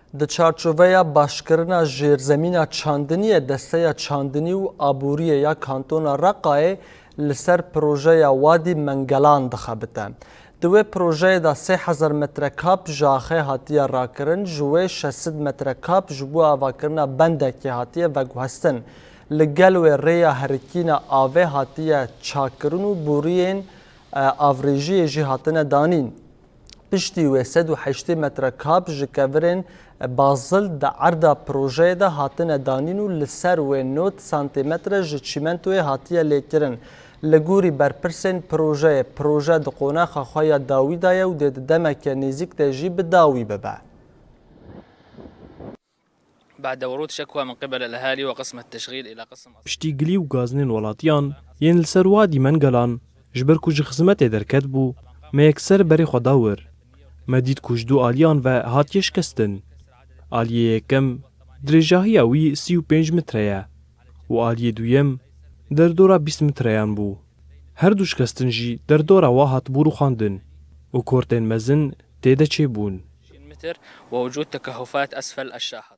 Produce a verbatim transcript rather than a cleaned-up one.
Di çarçoveya başkirina jêrzemîna çandiniyê, Desteya Çandinî û Aboriyê ya Kantona Reqayê li ser projeya Wadî Mengelan dixebite. Di wê projeyê de sê hezar metre kap ji axê hatiye rakirin, ji wê şeş sed metre kap ji bo avakirina bendekê hatiye veguhestin. Li gel wê rêya herikîna avê hatiye çakkirin û boriyên, e, avrêjiyê jî hatine danîn. Piştî wê sed û heştê metre kap ji kevirên bazil di erda projeyê de hatine danîn û li ser wê nod santimetre ji çîmentoyê hatiye lêkirin. Li gorî berpirsên projeyê, proje di qonaxa xwe ya dawî de ye û dê di demeke nêzîk de jî bi dawî bibe. بعد ورود شكوى من قبل الأهالي وقسم التشغيل إلى قسم Piştî gilî û gazinên welatiyan yên li ser Wadî Mengelan, ji ber ku ji xizmetê derket bû, me yekser berê xwe da wir. Me dît ku ji du aliyan ve hatiye şikestin. Aliyê yekem dirêjahiya wî sî û pênc metre ye û aliyê duyem derdora bîst metreyan bû. Her du şikestin jî derdora wa hatibû rûxandin û kortên mezin tê de çêbûn. متر ووجود تكهفات أسفل الشاحط.